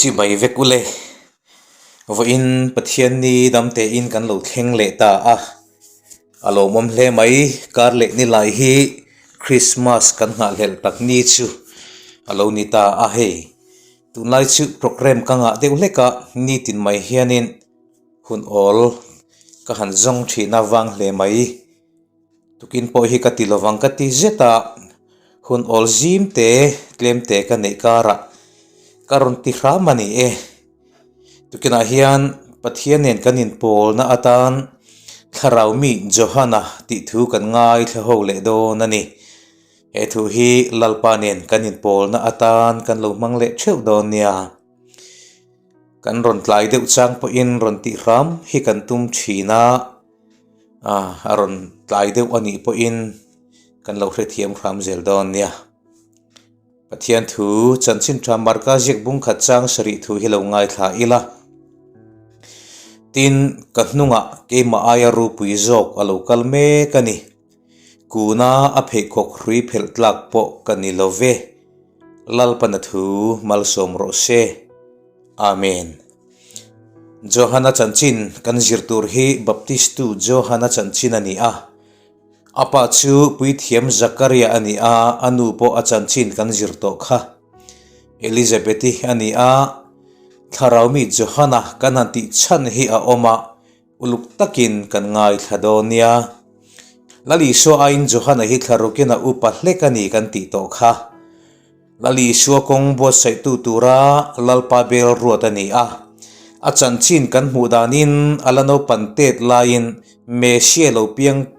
Chibai vek ule. Vawiin Pathianni damtein kan lo thleng leh ta a, a lawmawm hle mai. Kar leh ni lai hi Christmas kan nghahhlelh tak ni chu a lo ni ta a hei. Tunlai chu programme ka ngah deuh hlek a, nitin mai hianin hun awl ka han zawng thin a vang hle mai. Tukin pawh hi ka ti lovang ka ti zet a, hun awl zim te tlem te ka neih karah ka rawn ti hram a ni e. Tukinah hian Pathian nen kan inpawlna atan Thlarau mi Johana tih thu kan ngaithla ho leh dawn a ni. He thu hi Lalpa nen kan inpawlna atan kan lo hmang leh theuh dawn nia. Kan rawn tlai deuh chang pawhin rawn tih hram hi kan tum thin a. A rawn tlai deuh a nih pawhin kan lo hrethiam hram zel dawn nia. Pathian thu chanchin tha Marka ziak bung khat chang sarih thu hi lo ngaithla ila. Tin, ka hnungah keimah aia ropui zawk a lo kal mek a ni. Kuna a pheikhawk hrui phelh tlak pawh ka ni lo ve. Lalpana thu malsawm rawh se. Amen. Johana chanchin kan zir tur hi Baptistu Johana chanchin a ni a. A pa chu puithiam Zakaria a ni a, a nu pawh a chanchin kan zir tawh kha. Elizabeth-i a ni a, Thlarau mi Johana kan han tih chhan hi a awm a, uluk takin kan ngaithla dawn nia. Lal Isua aiin Johana hi thlarukin a upa hlek a ni kan tih tawh kha. Lal Isua kawng buatsaihtu tura Lalpa bel ruat a ni a. A chanchin kan hmuh danin a la naupan tet laiin Mesia lo piang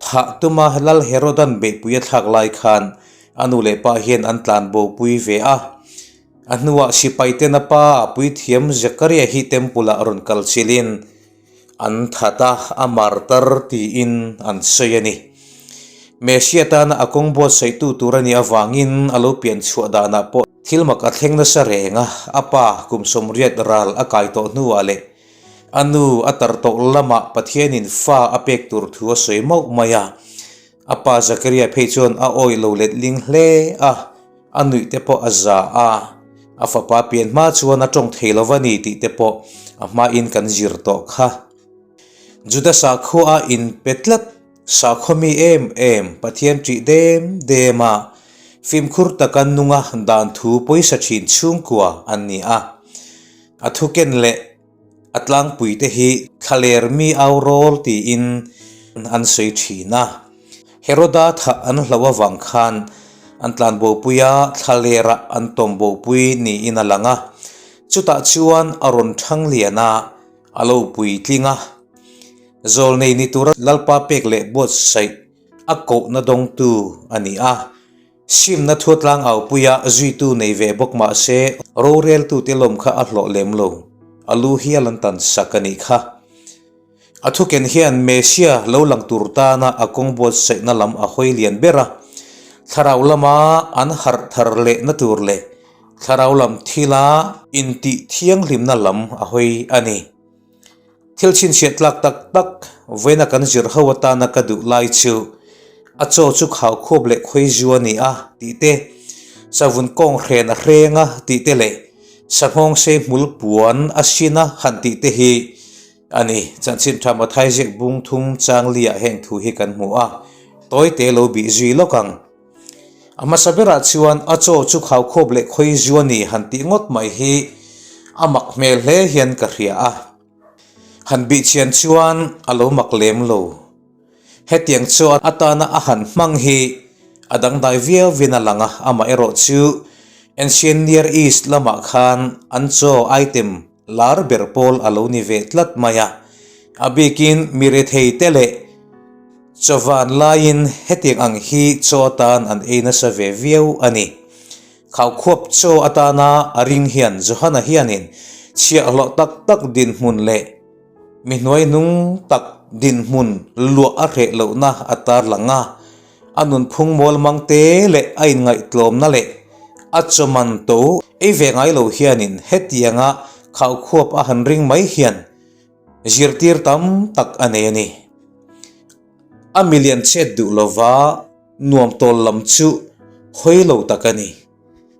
thah tuma Lal Herodan beihpui a thlak lai khan a nu leh pa hian an tlan bopui ve a. A hnuah sipai ten a pa puithiam Zekaria hi temple ah rawn kal chilhin An that a, a martar tiin an sawi a ni. Messia tana a kawng buatsaihtu tur a nih avangin a lo pian chhuah danah pawh thil mak a thleng nasa reng a, a pa kum 80 ral a kai tawh hnuah leh a nu a tar tawh lamah Pathianin fa a pek tur thu a sawi mauh mai a. A pa Zakaria phei chuan a awih lo letling hle a, a nuih te pawh a za a, a fapa pian hma chuan a tawng thei lo va ni tih te pawh a hmain kan zir tawh kha. Juda sakhua a inpe tlat, sakhaw mi em em, Pathian ṭih dem dem a, fimkhur taka nunga dan thu pawisa ṭhin chhungkua an ni a. A thuken leh A tlangpuite hi thlaler mi au rawl tiin an sawi thin a. Heroda thah an hloh avang khan an tlanbopui a, thlalerah an tawmbopui niin a lang a. Chutah chuan a rawn thang lian a, a lo puitling a. Zawlnei ni tura Lalpa pek leh buatsaih a kohna dawngtu a ni a. Simna thuatlang aupuia zuitu nei ve bawk mah se, roreltute lawm kha a hlawh lem lo. A lu hial an tan sak a nih kha. A thuken hian Messia lo lang tur tana a kawng buatsaihna lam a hawi lian ber a. Thlarau lama an harh thar lehna tur leh thlarau lam thila intih thianghlimna lam a hawi a ni. Thil chhinchhiah tlak tak tak vawiina kan zir ho atana ka duh lai chu a chaw chu khau khuap leh khawi zu a ni a tih te, savun kawng hren a hreng a tih te leh sanghawng sei hmul puan a sin a han tih te hi a ni. Chanchin tha Mathai ziak bung thum chang liah heng thu hi kan hmu a, tawi te lo bih zui lawk ang. A hmasa berah chuan a chaw chu khau khuap leh khawi zu a ni han tih ngawt mai hi a mak hmel hle hian ka hria a. Han bih chian chuan a lo mak lem lo. Hetiang chu atana a han hmang hi a dangdai viauvin a lang a, amaherawh chu Ancient Near East lamah khan an chaw item lar ber pawl a lo ni ve tlat mai a. A bikin mi rethei te leh chawvan laiin hetiang ang hi chaw atan an ei nasa ve viau a ni. Khaukhuap chaw atana a ring hian Johana hianin chhiahhlawh tak tak dinhmun leh mi hnuaihnung tak dinhmun luah a hreh lohna a tarlang a. A nunphung mual mang te leh a inngaihtlawmna leh a chawman to ei ve ngai lo hianin hetianga khaukhuap a han ring mai hian zirtir tam tak a nei a ni. A milian chet duh lova nuam tawl lam chu hawi lo tak a ni.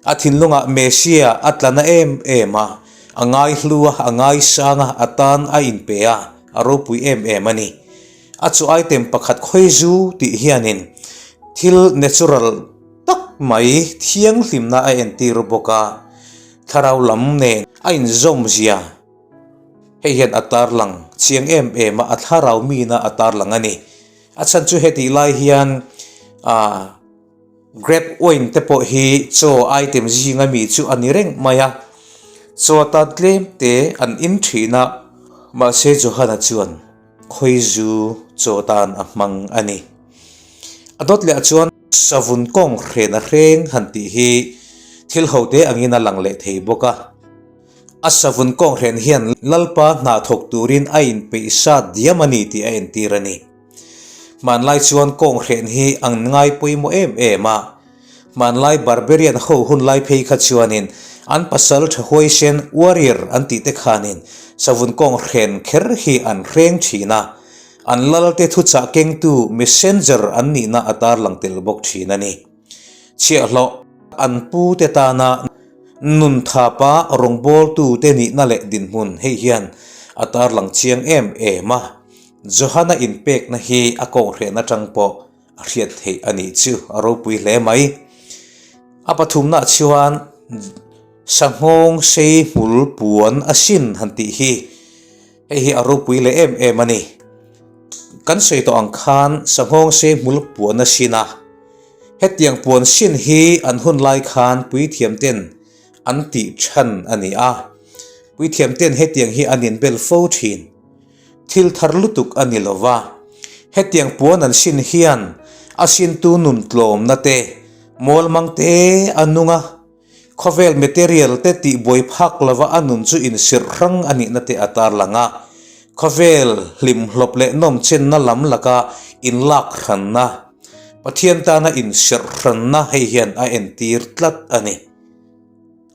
A thinlungah Messia a tla na em em a, a ngaihlu a, a ngaisang a, a tan a inpe a, a ropui em em a ni. A chu item pakhat khawizu tih hianin thil natural tak mai thianghlimna a entir bawk a, thlarau lam nen a inzawm zia hei hian a tarlang chiang em em a, a thlarau mina a tarlang a ni. A chhan chu hetih lai hian ah Grape wine te pawh hi chaw item zinga mi chu a ni reng mai a, chaw atan tlem te an in thin a, mahse Johana chuan khawizu chaw tan a hmang a ni. A dawt leh ah chuan savun kawng hren a hreng han tih hi thil ho te angin a lang leh thei bawk a, a savun kawng hren hian Lalpa hna thawk turin a inpeih sat diam a ni tih a entir a ni. Hmanlai chuan kawnghren hi an ngai pawimawh em em a, hmanlai barbarian ho hunlai phei kha chuanin an pasal tha huaisen warrior an tih te khanin savun kawnghren kher hi an hreng thin a, an lalte thuchah kengtu messenger an nihna a tarlang tel bawk thin a ni. Chhiahhlawh an pu te tana nun thapa rawngbawltu te nihna leh dinhmun hei hian a tarlang chiang em em a. Johana inpekna hi a kawnghren atang pawh a hriat theih a nih chu a ropui hle mai. A pathumnaah chuan Sanghawng sei hmul puan a sin han tih hi hei hi a ropui leh em em a ni. Kan sawi tawh ang khan Sanghawng sei hmul puan a sin a, hetiang puan sin hi an hun lai khan puithiam ten an tih than a ni a, puithiam ten hetiang hi an inbel fo thin. Thil thar lutuk a ni lo va, hetiang puan an sin hian a sintu nun tlawmna te, mualmang te a nung a, khawvel material te tih buai phak lova a nun chu insirh hrang a nihna te a tarlang a, khawvel hlimhlawp leh nawmchenna lam laka inlak hranna, Pathian tana insirh hranna hei hian a entir tlat a ni.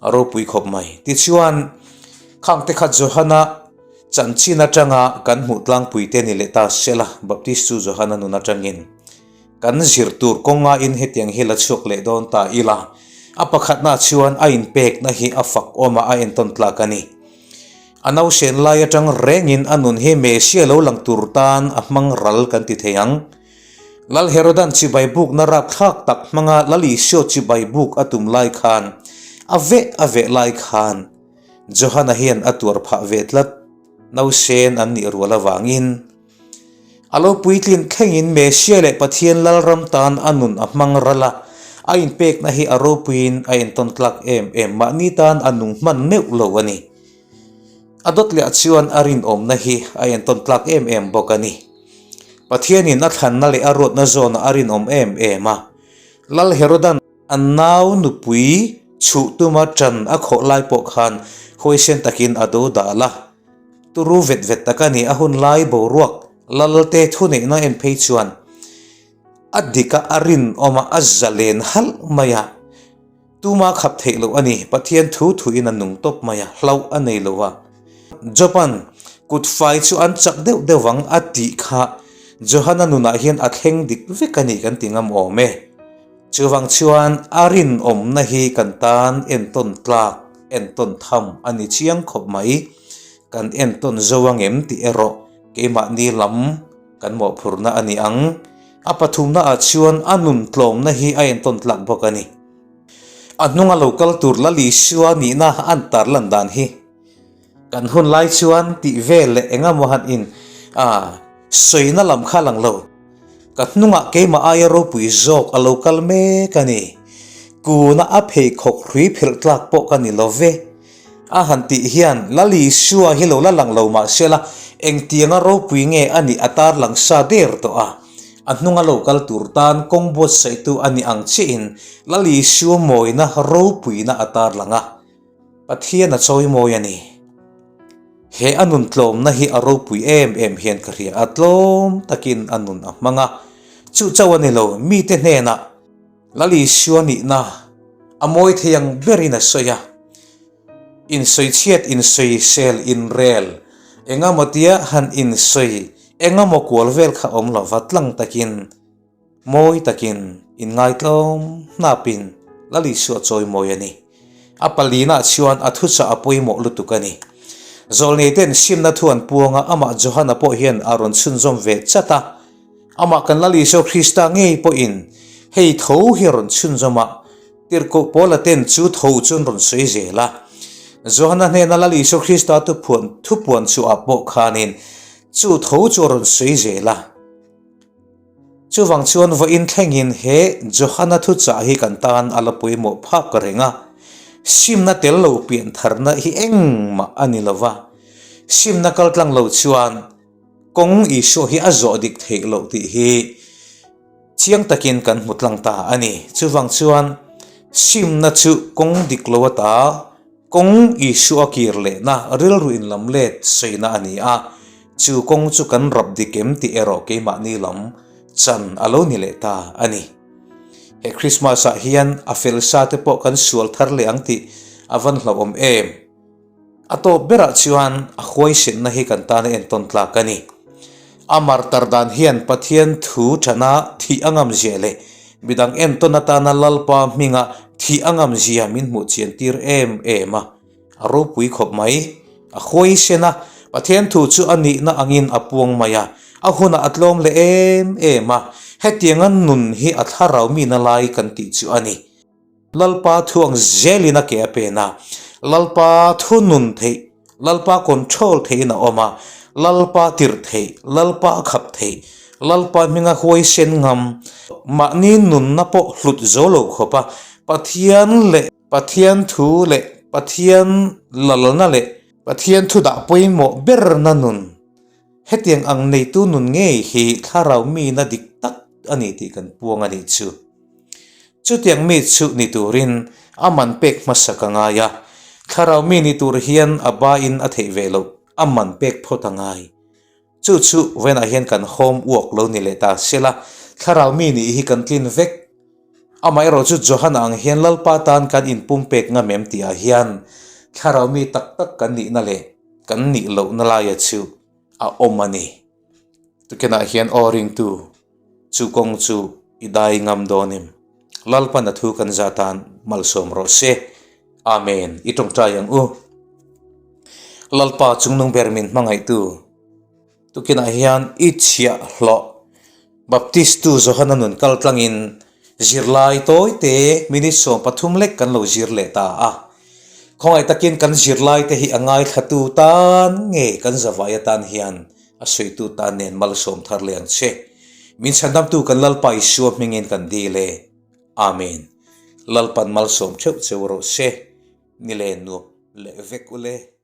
A ropui khawp mai. Tichuan, khangte kha Johana chanchin atanga kan hmuh tlangpui te ni leh ta sela, Baptist chu Johana nun atangin kan zir tur kawngain hetiang hi la chhuak leh dawn ta ila. A pakhatna chuan a inpekna hi a fak awm a, a entawn tlak a ni. A nausen lai atang rengin a nun hi Messia lo lang tur tan a hmang ral kan ti thei ang. Lal Herodan chibai bukna rapthlak tak hmanga Lal Isua chibai buk a tum lai khan, a veh a veh lai khan Johana hian a tuar phah ve tlat. Nausen an nih rual avangin a lo puitlin thlengin Messia leh Pathian Lalram tan a nun a hmang ral a, a inpekna hi a ropuiin a entawn tlak em em mahni tan a nung hman meuh lo a ni. A dawt leh chuan a rinawmna hi a entawn tlak em em bawk a ni. Pathianin a thlanna leh a ruatna zawnah a rinawm em em a. Lal Herodan a nau nupui chhuh tuma ṭan a khawh lai pawh khan huaisen takin a do dal a. Turu vet vet tak a ni, a hun lai boruak Lalte thuneihna en phei chuan a dik a, a rinawm a, a zalen halh mai a. Tuma khap theih loh a ni, Pathian thu thuin a nung tawp mai a, hlauh a nei lo a. Job-a'n kut fai chu an chak deuh deuh vang a tih kha Johana nunah hian a thleng dik vek a ni kan ti ngam awm e. Chuvang chuan a rinawmna hi kan tan entawn tlak, entawn tham a ni chiang khawp mai. Kan entawn zo ang em tih erawh keimahni lam kan mawhphurhna a ni ang. A pathumnaah chuan a nun tlawmna hi a entawn tlak bawk a ni. A hnunga lo kal tur Lal Isua nihna an tarlan dan hi kan hun lai chuan tih vel leh engemaw han in a sawina lam kha lang lo. Ka hnungah keimah aia ropui zawk a lo kal mek a ni. Kuna a pheikhawk hrui phelh tlak pawh ka ni lo ve. A han tih hian Lal Isua hi lo la lang lo mah sela engtianga ropui nge a nih a tarlang sa der tawh a. A hnunga lo kal tur tan kawng buatsaihtu a nih ang chiahin Lal Isua mawina ropuina a tarlang a, Pathian a chawimawi a ni. He a nun tlawmna hi a ropui em em hian ka hria a, tlawm takin a nun a hmang a. Chu chauh a ni lo, mite hnenah Lal Isua nihna a mawi thei ang berin a sawi a, insawichhiat, insawisel, inrel, engamaw tia han insawi engamaw kual vel kha awm lova tlang takin, mawi takin, inngaitlawm hnapin. Lal Isua chawimawi a ni. A palina chuan a thuchah a pawimawh lutuk a ni. Zawlneite'n simna thu an puang a, amah Johana pawh hian a rawn chhunzawm ve chat a. Amah kan Lal Isua Krista ngei pawhin hei tho hi a rawn chhunzawm a, Tirhkoh Paula ten chu tho chu an rawn sawi zel a. Johana hnena Lal Isua Krista thupuan thupuan chhuah pawh khanin chu tho chu a rawn sawi zel a. Chuvang chuan vawiin thlengin he Johana thuchah hi kan tan a la pawimawh phak reng a, simna tel lo pian tharna hi engmah a ni lo va, simna kal tlang lo chuan kawng Isua hi a zawh dik theih loh tih hi chiang takin kan hmu tlang ta a ni. Chuvang chuan simna chu kawng dik lo ata Kawng Isua kir lehna rilru inlam let sawiina a ni a, chu kawng chu kan rap dik em tih erawh keimahni lam chan a lo ni leh ta a ni. He Krismas ah hian a fel sa te pawh kan sual thar leh ang tih a van hlauhawm em? A tawp berah chuan a huaisenna hi kan tana entawn tlak a ni. A martar dan hian Pathian thu thana thih a ngam zia leh midang entawn atana Lalpa hminga thih a ngam zia min hmuh chian tir em em a. A ropui khawp mai. A huaisen a, Pathian thu chu a nihna angin a puang mai a, a hunah a tlawm leh em em a. Hetianga nun hi a thlarau mina lai kan tih chu a ni. Lalpa thu ang zelin a ke a pen a, Lalpa thu nun theih, Lalpa control theihin a awm a, Lalpa tirh theih, Lalpa a khap theih, Lalpa hminga huaisen ngam, mahni nunna pawh hlut zo lo khawp a, Pathian leh Pathian thu leh Pathian lalna leh Pathian thu dah pawimawh berna nun, hetiang ang neitu nun ngei hi thlarau mina dik tak a ni tih kan puang a nih chu. Chutiang mi chu ni turin a man pek hmasa ka ngai a, thlarau mi ni tur hian a bain a theih ve loh a man pek phawt a ngai. Chu chu vawiinah hian kan home work lo ni leh ta sela, thlarau mi nih hi kan tlin vek. Amaherawh chu Johana ang hian Lalpa tan kan inpumpek ngam em tihah hian thlarau mi tak tak kan nihna leh kan nih lohna laia chu a awm a ni. Tukinah hian aw ringtu chu kawng chu i dai ngam dawn em? Lalpan a thu kan zah tan malsawm rawh se. Amen. I tawngtai ang u. Lalpa chungnung ber min hmangaihtu. Tukinah hian i chhiah hlawh Baptistu Johana nun kal tlangin zirlai tawi te minute 13 lek kan lo zir leh ta a. Khawngaih takin kan zirlai te hi a ngaithlatu tan nge kan zavai atan hian a sawitu tan nen malsawm thar leh ang che. Min chhandamtu kan Lalpa Isua hmingin kan dil e. Amen. Lalpan malsawm theuh cheu rawh se. Ni le nuam leh vek ule.